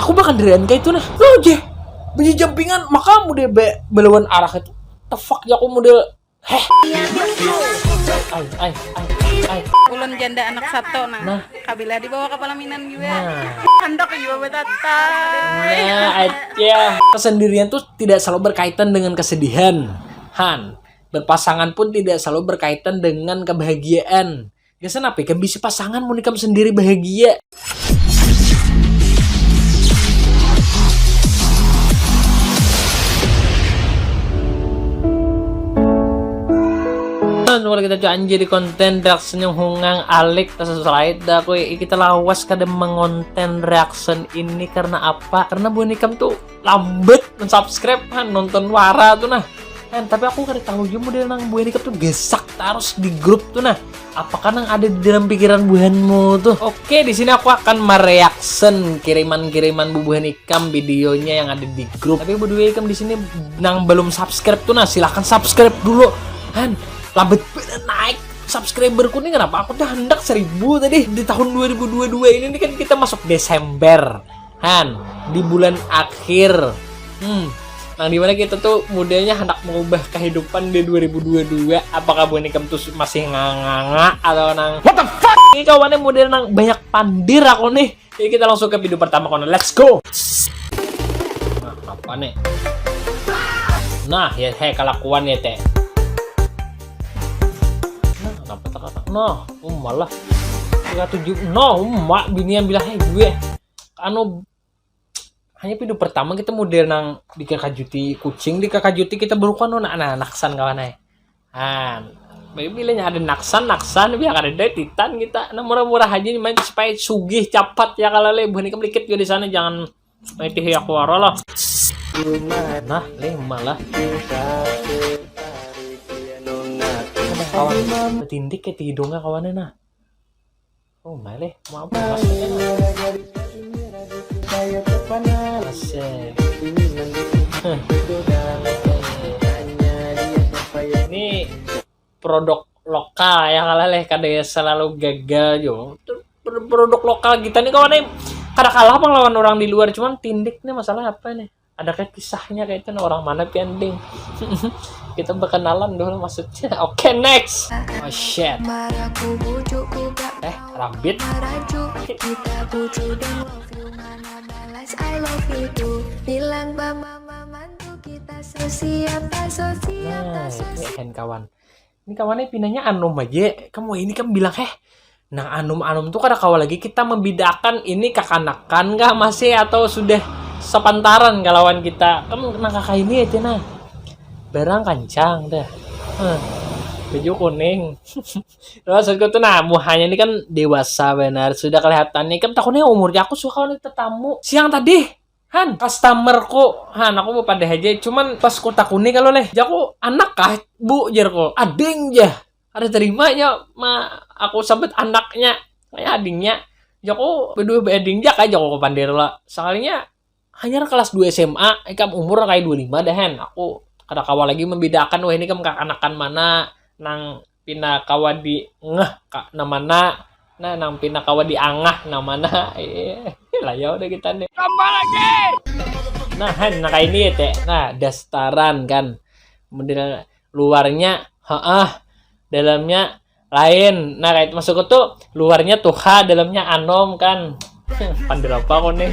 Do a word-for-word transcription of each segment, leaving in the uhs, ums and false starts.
Aku bakandarian kayak itu nah. Lo aja. Biji jampingan maka model be belawan arah itu. The fuck ya aku model heh. Ay, ay, ay, ay. Ulun janda anak satu nah. Nah. Kabila dibawa ke pelaminan juga. Nah. Hendak juga bertata. Nah, ya. Kesendirian tuh tidak selalu berkaitan dengan kesedihan. Han, berpasangan pun tidak selalu berkaitan dengan kebahagiaan. Gasan apa ikam bisi pasangan mun ikam sendiri bahagia? Kalau kita tuh anjir di konten reaction yang hungang alik terus lain dah aku kita lawas kada mengonten reaction ini karena apa? Karena buah nikam tuh lambat mensubscribe kan nonton wara tuh nah. Kan tapi aku kada tahu juga model nang buah nikam tuh gesak terus di grup tuh nah. Apakah nang ada di dalam pikiran buhanmu tuh? Oke, di sini aku akan mereaction kiriman-kiriman bubuhan ikam videonya yang ada di grup. Tapi berdua ikam di sini nang belum subscribe tuh nah, silahkan subscribe dulu. Han, labet naik subscriberku nih kenapa? Aku tuh hendak seribu tadi di tahun dua ribu dua puluh dua ini nih kan kita masuk Desember. Han, di bulan akhir. Hmm, nang dimana kita tuh modelnya hendak mengubah kehidupan di dua ribu dua puluh dua. Apakah buah nikam tuh masih nganga atau nang what the fuck? Ini kawannya model nang banyak pandir aku nih. Jadi kita langsung ke video pertama kono. Let's go. Nah, apa nih? Nah, ya he kelakuan ya teh. Nah, kenapa tak kata? Nah, um malah. Tiga tujuh. Nah, um mak bini yang bilang he gue. Anu hanya video pertama kita model nang dikakajuti kucing dikakajuti kita baru kan anak anak san kawan ay han bagi bilanya ada naksan naksan biar ada deh titan kita nah murah-murah aja nih main supaya sugih capat ya kalau le bukan ikam dikit juga di sana jangan main tih ya kuara lah nah le malah ada kawan tindik ke hidungnya kawannya nah Oh, malih. Mau apa? Asyik. Ini produk lokal ya kalah leh kada selalu gagal jo. Produk lokal kita nih kawan nih kada kalah bang lawan orang di luar cuman tindik nih masalah apa nih? Adakah kisahnya kayak itu orang mana pian ding kita berkenalan dulu maksudnya oke okay, next oh shit eh rambit kita bucu dan love you mana balas I love you too bilang mama mantu kita so siapa so siapa nah, so ini kawan ini kawannya pinanya anum aja kamu ini kan bilang heh Nah, anum-anum tuh kada kawa lagi kita membedakan ini kakanakan kah masih atau sudah sepantaran kalawan kita. Kan nang kakak ini aja nah. Barang kancang dah. Huh. Baju kuning. Maksudku tuh nah muhanya ini kan dewasa benar sudah kelihatan nih kan takutnya umurnya aku suka nih tetamu siang tadi Han, customerku, Han, aku mau pada aja. Cuman pas ku takuni kalau leh, jaku anak kah, bu, jarku, ading jah. Ada terimanya ma aku sebut anaknya kayak adingnya jaku berdua beading jak aja aku pandir lah soalnya hanya kelas dua S M A ikam umur kayak dua lima dah han aku kada kawa lagi membedakan wah ini kam kanakan mana nang pina kawa di ngeh kak namana nah nang pina kawa di angah namana eh layau dah kita nih tambah lagi nah han nah kayak ini ya teh nah dastaran kan model luarnya heeh dalamnya lain nah kayak masuk tuh luarnya tuha dalamnya anom kan pandir apa kau nih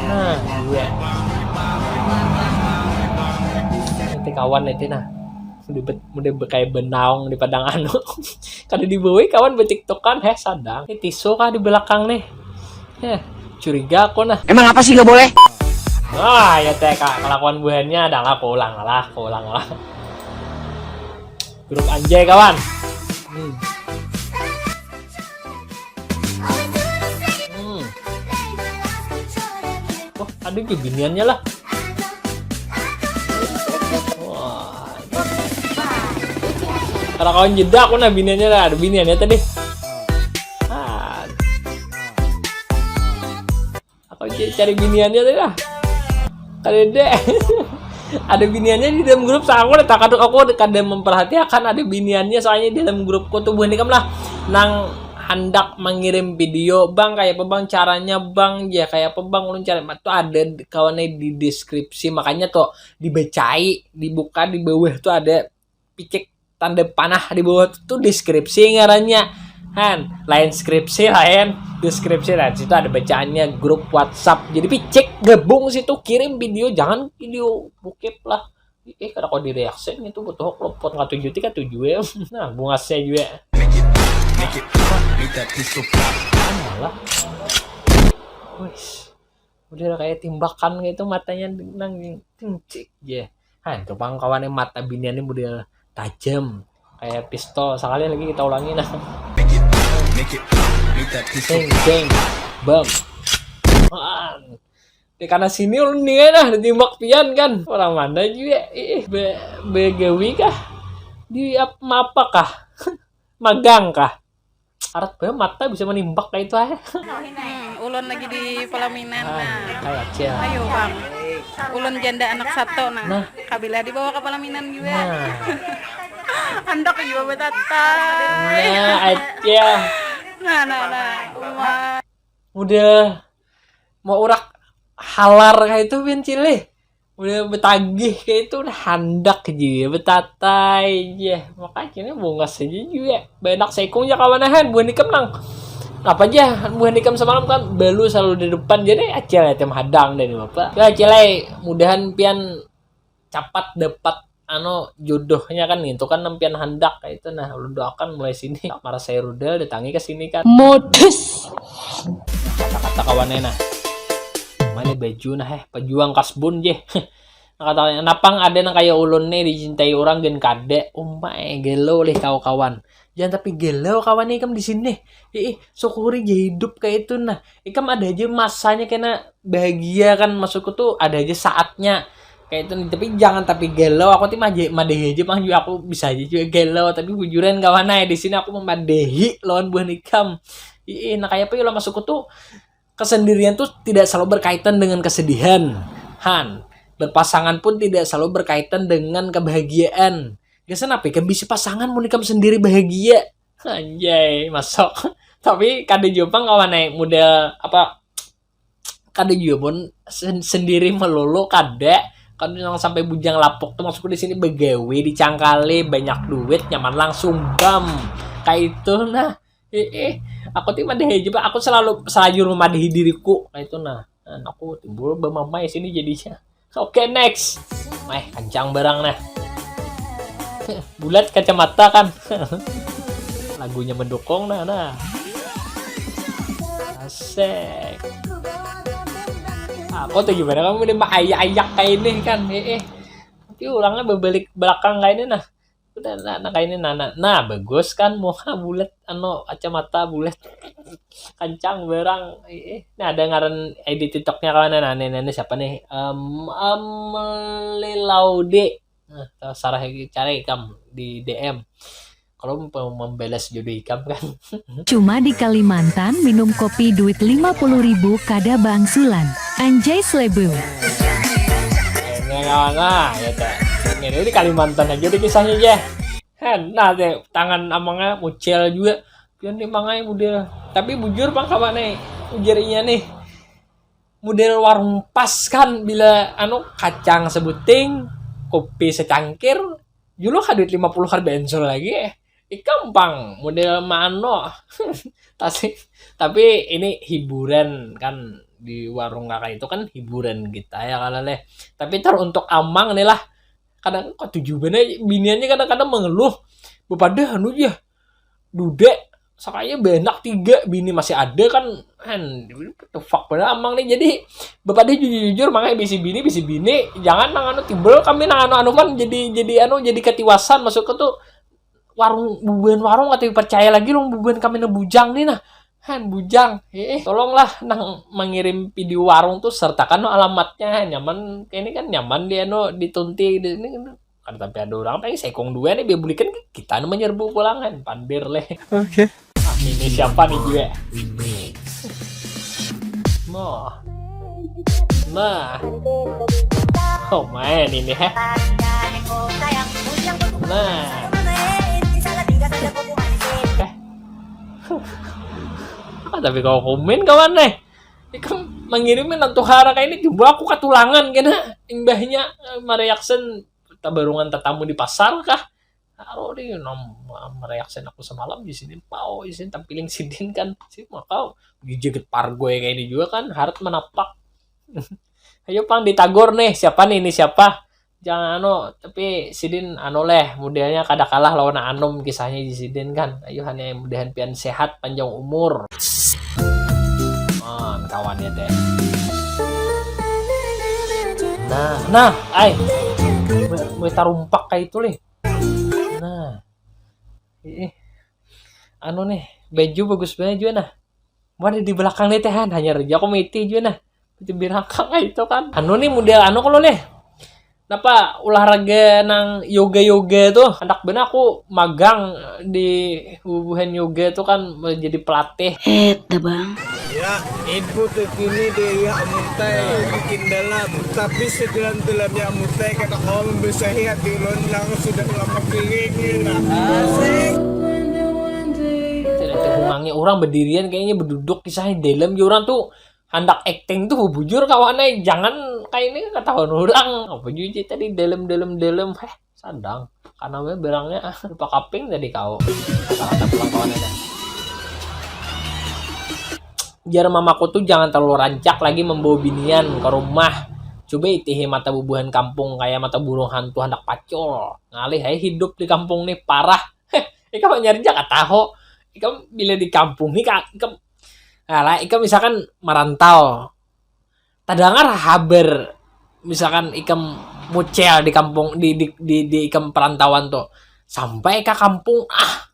nah dua nanti kawan nanti nah udah bet udah kayak benaung di padang anu kada dibawai kawan betiktokan heh sadang ini tisu kah di belakang nih heh curiga aku nah emang apa sih nggak boleh Wah, ya teh kak, kelakuan buhannya adalah kulang lah, kulang lah. Grup anjay kawan. Hmm. Hmm. Wah, ada juga biniannya lah. Wah. Kalau kawan jeda aku nah biniannya lah, ada biniannya tadi. Ah. Aku cari biniannya tuh lah. Kada ada. ada biniannya di dalam grup sama aku tak kadang aku kada memperhatikan ada biniannya soalnya di dalam grupku tuh bukan ikam lah nang handak mengirim video, "Bang, kayak apa, Bang, caranya, Bang?" Ya, "Kayak apa, Bang, ulun cari?" Tuh ada kawannya di deskripsi, makanya tuh dibacai, dibuka di bawah tuh ada picik tanda panah di bawah tuh, tuh deskripsi ngarannya. Han, lain skripsi, lain deskripsi. Nah, situ ada bacaannya, grup WhatsApp. Jadi picik, gabung situ, kirim video, jangan video bokep lah. Eh, kada kau direaction gitu, butuh lopot, katuju ti katuju ya. Nah, bungasnya juga. Malah. Wis. Udah kayak timbakan gitu, matanya nang cik ya. Nah, itu pang kawannya, mata biniannya model tajam kayak pistol. Sekali lagi kita ulangi nah. Beng, beng, bang. Di kana sini ulun nih nah ditimbak pian kan. Orang mana juga? Ih, be begawi kah? Di apa kah? Magang kah? Arat bae mata bisa menimbak kayak itu ah. Hmm, ulun lagi di pelaminan nah. Kayak aja. Ayo bang. Ulun janda anak satu nah. Nah. Kabila dibawa ke pelaminan juga. Nah. Andak juga betatai. Nah, aja. Nah, nah, nah. Uma. Udah mau urak halar kayak itu pian cilih. Udah betagih kayak itu, udah handak aja ya, betatai aja. Makanya kini bungas aja juga. Banyak sekung ya kawanahan, buah nikam nang. Apa aja buah nikam semalam kan balu selalu di depan, jadi acil ya tim hadang dari bapak. Ya acil, mudahan pian capat dapat anu jodohnya kan, itu kan nempian handak kayak itu. Nah, ulun doakan mulai sini marasai rudal datangi ke sini kan. Modus. Kata-kata kawannya nah. Mana baju nah eh pejuang kasbun je. Nah, kata napang ada nang kayak ulun nih dicintai orang gen kada. Umai gelo leh kau kawan. Jangan tapi gelo kawan nih ikam di sini. Ih, syukuri je hidup kayak itu nah. Ikam ada aja masanya kena bahagia kan, maksudku tuh ada aja saatnya kayak itu nih. Tapi jangan tapi galau, aku tuh madahi aja pang juga, aku bisa aja juga galau, tapi bujuran kawan aja di sini aku memadahi lawan buah nikam. Iya, nah kayak apa ya, maksudku tuh kesendirian tuh tidak selalu berkaitan dengan kesedihan, han, berpasangan pun tidak selalu berkaitan dengan kebahagiaan. Gasan apa ikam bisi pasangan mun ikam sendiri bahagia? Anjay, masuk. Tapi kada jua pang kawan ai model apa, kada jua pun sen- sendiri melulu kada. Kada nang sampai bujang lapuk tuh, maksudku di sini begawe dicangkali, banyak duit, nyaman langsung bam. Kayak itu nah. Eh, eh. Aku tuh madahi aja pak, aku selalu selajur memadahi diriku kayak itu nah. Dan aku timbul bemamai sini jadinya. Oke, next. Meh, kancang barang nah. Bulat kacamata kan. Lagunya mendukung nah, nah. Asik. Aku tuh gimana kamu udah ayak-ayak kayak ini kan, eh, eh. Tapi orangnya berbalik belakang kayak ini nah. Udah nah, nah kayak ini nah, nah, nah bagus kan, muka bulat, anu kacamata bulat. Kancang barang. Eh, eh. Nah ada ngaran edit tiktoknya kawan nah, nah, nah, nah, siapa nih? Em, Emily Laude. Nah, sarah lagi cari ikam di D M. Kalau mau membalas jodoh ikam kan. Cuma di Kalimantan minum kopi duit lima puluh ribu kada bangsulan. Anjay selebu. Nah, nah, nah, ya tak. Ini di Kalimantan aja di kisahnya ya. Hen, nah deh, tangan amangnya mucel juga. Pian nih mangai model. Tapi bujur pang kawan nih, ujar inya nih. Model warung pas kan, bila anu kacang sebuting, kopi secangkir, julu ka duit lima puluh kada bensol lagi eh. Ikam pang model mano. Tasik. Tapi ini hiburan kan, di warung kakak itu kan hiburan kita ya kalau leh. Tapi ntar untuk amang nih lah, kadang kok tujuh bener biniannya kadang-kadang mengeluh, bepada anu ya dude sakanya banyak tiga bini masih ada kan, kan the fuck bener amang nih. Jadi bepada jujur-jujur makanya bisi bini bisi bini jangan nang anu timbul kami nang anu anu kan jadi jadi anu jadi ketiwasan masuk ke tuh warung bubuhan warung atau percaya lagi dong bubuhan kami nang bujang nih nah. Han bujang, eh tolonglah nang mengirim video warung tuh sertakan alamatnya, nyaman kayak ini kan nyaman di anu ditunti di ini kan. Kada tapi ada orang pengen sekong dua nih dia bulikan kita nih menyerbu pulangan pandir leh. Oke. Nah, ini siapa nih gue? Nah. Nah. Oh main ini heh. Nah. Eh. Ah, tapi kalau komen kawan nih, ikam mangirimi nang tuha kaini, coba aku katulangan kena imbahnya, eh, mereaction tabarungan tatamu di pasar kah? Taruh deh, nom mereaction aku semalam di sini, pau di sini tampiling sidin kan, si makau di jagat pargoy kayak ini juga kan, harat menapak. Ayo pang ditagor nih, siapa nih, ini siapa? Jangan anu, tapi sidin anu leh, modelnya kada kalah lawan anum kisahnya di sidin kan. Ayo hanya mudahan pian sehat, panjang umur. Ah, kawannya teh. Nah, nah, ai. Mulai tarumpak kayak itu lih. Nah. Ih. Anu nih, baju bagus banget juga nah. Mana di belakang nih teh, hanyar aja aku miti juga nah. Baju birakang kayak itu kan. Anu nih model anu kalau nih. Napa olahraga nang yoga-yoga tuh? Anak bener aku magang di bubuhan yoga tuh kan, menjadi pelatih. Eh, dah, Bang. Ya, info terkini dari Yak Mutai makin dalam. Tapi sedalam-dalamnya Mutai kata orang bersehat di lonang sudah lama kering ya. Asik. Tidak ada humangnya, orang berdirian kayaknya, berduduk kisahnya dalam ya, orang tuh handak acting tuh bujur kawan ai, jangan kayak ini ketahuan orang. Apa juga tadi dalam, dalam, dalam, heh. Sadang. Karena we berangnya ah, lupa kaping tadi kau. Kata-kata pulang kawan ada. Jar mamaku tuh jangan terlalu rancak lagi membawa binian ke rumah. Coba itihi mata bubuhan kampung kayak mata burung hantu handak pacul. Ngalih aja hidup di kampung nih, parah. Heh, ikam nyari aja kataho. Ikam bila di kampung nih, ikam, nah, lah, ikam misalkan merantau. Tadangar habar misalkan ikam mucel di kampung, di di di, di ikam perantauan tuh, sampai ke kampung ah,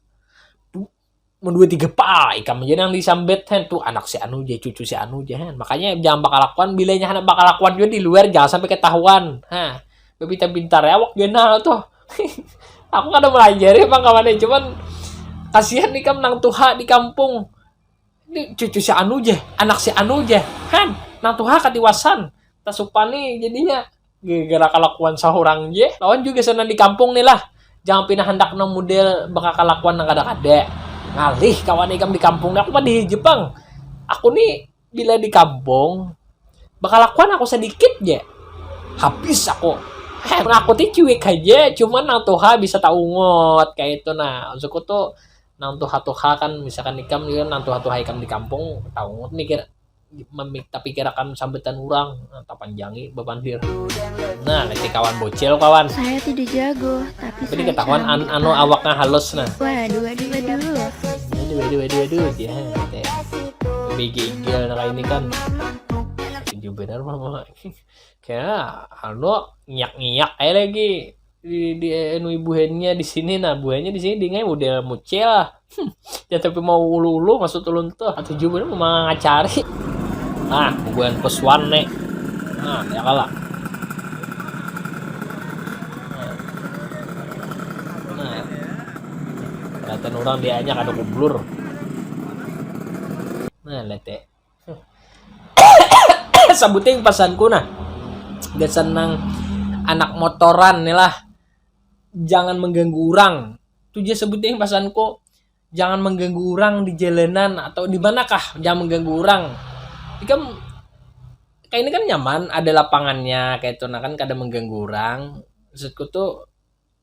mendua tiga pal ikam aja yang disambat hen tuh, anak si anu aja, cucu si anu aja hen. Makanya jangan bakalakuan, bilanya anak bakalakuan juga di luar jangan sampai ketahuan ha. Bebita bintar ya awak jenal tuh. Aku kada melajari bang kawannya, cuman kasihan ikam nang tuha di kampung. Ini cucu si anu je, anak si anu je. Han, nang tuha katiwasan. Tasupani jadinya gara-gara kalakuan sahurang je. Lawan juga sana di kampung nih lah. Jangan pina handak nang model bakakalakuan nang kada-kada. Ngalih kawan ikam di kampung nih, aku mah di Jepang. Aku nih bila di kampung bakalakuan aku sedikit je. Habis aku. Heh, aku ti cuek aja, cuman nang tuha bisa taungut kayak itu nah. Maksudku tuh nang tuha-tuha kan, misalkan ikam juga nang tuha-tuha ikam di kampung, tahu mikir memik tapi kirakan sambutan orang nah, tapanjangi bapandir. Nah lagi kawan bocil kawan. Saya tidak jago, tapi jadi saya ketahuan an anu awaknya halus nah. Waduh, waduh, waduh. Waduh, waduh, waduh, waduh, dia teh. Bigi igel nah ini kan. Setuju benar mama. Kayak anu ngiak-ngiak aja lagi. Di, di anu buhannya di sini nah, buhannya di sini dingai model mucil. Hmm, ya tapi mau ulu-ulu maksud ulun tuh. Atau juga mau mangacari. Nah bubuhan pesuan nih. Nah ya kalah. Nah, nah. Kelihatan orang dianya kada kublur. Nah lete. Sabuting pasanku nah, gasan nang anak motoran nih lah, jangan mengganggu orang. Tujuh sebuting pasanku, jangan mengganggu orang di jalanan atau di manakah, jangan mengganggu orang. Ikam kayak ini kan nyaman, ada lapangannya kayak itu nah kan, kada mengganggu orang. Maksudku tuh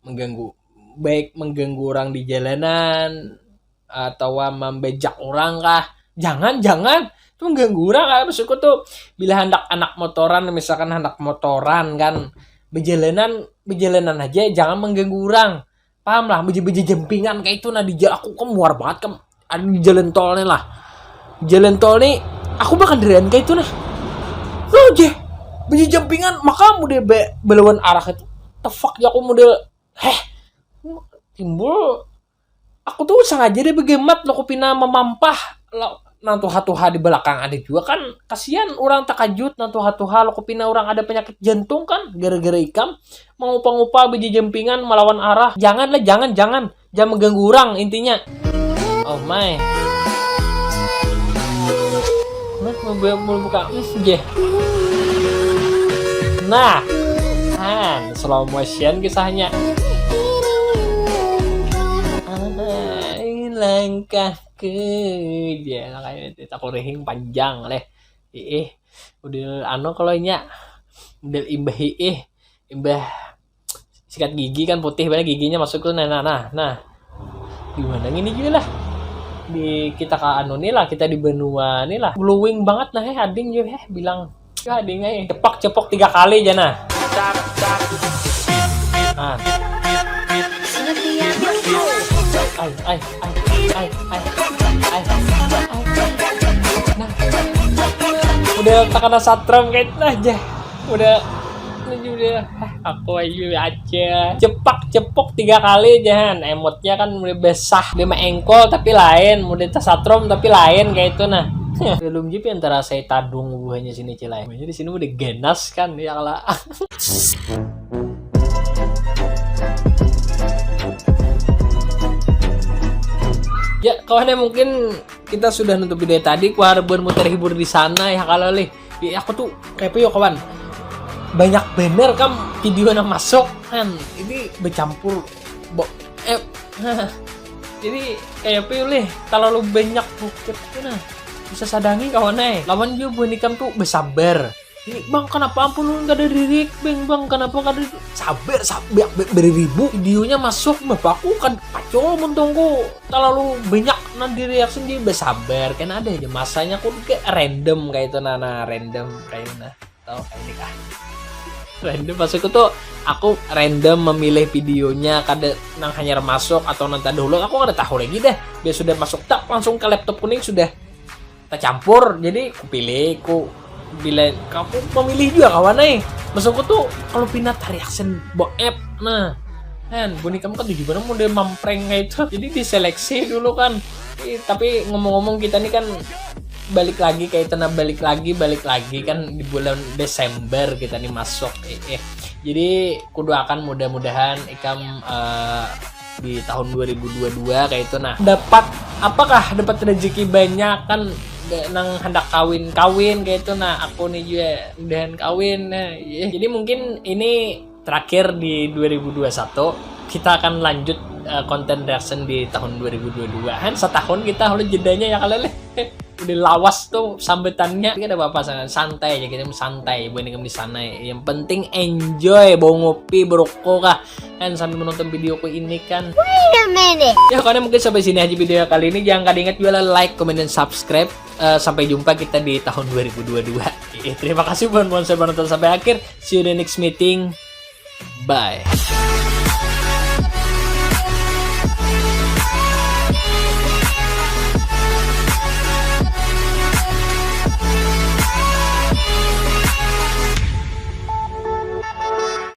mengganggu, baik mengganggu orang di jalanan atau membejak orang kah, jangan, jangan. Itu mengganggu orang kan. Maksudku tuh bila hendak anak motoran, misalkan hendak motoran kan, berjalanan, berjalanan aja, jangan mengganggu orang. Paham lah, beja-beja jempingan kayak itu nah di jalan. Aku kan muar banget kan, ada di jalan tol nih lah. Jalan tol nih aku bakal derian kayak itu nah. Lo aja beja jempingan maka model be belawan arah itu. The fuck ya, aku model heh, timbul. Aku tuh sengaja deh begemat lo kupina memampah. Lo nang tuha-tuha di belakang ada juga kan, kasihan orang terkejut nang tuha-tuha lo kupina orang ada penyakit jantung kan gara-gara ikam mengupa-ngupa biji jempingan melawan arah. Jangan lah, jangan, jangan, jangan mengganggu orang intinya. Oh my. Nah, mau buka, mau buka. Hmm, je. Nah, han, slow motion kisahnya. Ay, langkah Oke, ya, makanya itu aku rihing panjang leh. Ih, udah anu kalau nya, udah imbah ih, imbah sikat gigi kan putih banget giginya masuk tuh, nah, nah, nah, nah. Gimana gini juga lah. Di kita ke anu nih lah, kita di benua nih lah. Glowing banget nah, eh, ading juga, eh, bilang. Ya, ading, eh, cepak-cepok tiga kali aja nah. Nah. Ay, ay, ay, ay, ay, ay. Nah. Udah terkena satrom kayak nah aja. Udah, udah, ah, aku aja aja. Cepak-cepok tiga kali aja, han. Emotnya kan mulai besah, dia mah engkol tapi lain, mulai tasatrom tapi lain kayak itu nah. Belum jipi antara saya tadung buahnya sini, cilai. Jadi sini udah genas kan, ya lah. Ya, kawannya, mungkin kita sudah nutup video tadi, ku harap buat terhibur di sana ya kalau lih. Ya, aku tuh kayak apa yo, kawan? Banyak bener kam video nang masuk kan. Ini bercampur bo eh jadi kayak apa yo lih? Terlalu banyak bukit tuh nah. Bisa sadangi kawan eh. Lawan juga buhan ikam tuh bersabar. Ini bang, kenapa ampun ulun kada dirik, bang, bang, kenapa kada di-, sabar, sabar, be-, beribu videonya masuk, bapak aku kan pacol muntungku, terlalu banyak nang di reaction, jadi bersabar, kan ada aja masanya aku kayak random kayak itu, nah, nah, random kayak itu, nah, tahu kayak ini kah? Random, maksudku tuh aku random memilih videonya, kada nang hanyar masuk atau nang terdahulu, aku kada tahu lagi deh, dia sudah masuk tak langsung ke laptop kuning sudah tercampur, jadi kupilih ku bila kamu memilih juga kawan eh, maksudku tuh kalau pina tarik aksen boep nah kan bunyi kamu kan tujuh barang model mampreng kayak itu, jadi diseleksi dulu kan. Eh, tapi ngomong-ngomong kita nih kan balik lagi kayak itu nah, balik lagi balik lagi kan di bulan Desember kita nih masuk eh, eh. Jadi kudoakan mudah-mudahan ikam eh, di tahun dua ribu dua dua kayak itu nah dapat apakah dapat rezeki banyak kan nang hendak kawin kawin kayak itu nah aku nih juga mudahan kawin nah iya. Jadi mungkin ini terakhir di dua ribu dua satu kita akan lanjut eh, konten reaction di tahun dua ribu dua dua kan setahun kita harus jedanya ya kalian udah lawas tuh sambutannya tidak apa-apa santai aja kita santai bukan di sana yang penting enjoy bawa ngopi berokok kah kan sambil menonton videoku ini kan. Wait a minute. Ya karena mungkin sampai sini aja video kali ini, jangan kada ingat juga like, comment, dan subscribe. Uh, sampai jumpa kita di tahun dua ribu dua dua. Terima kasih buat sponsor menonton sampai akhir. See you the next meeting. Bye.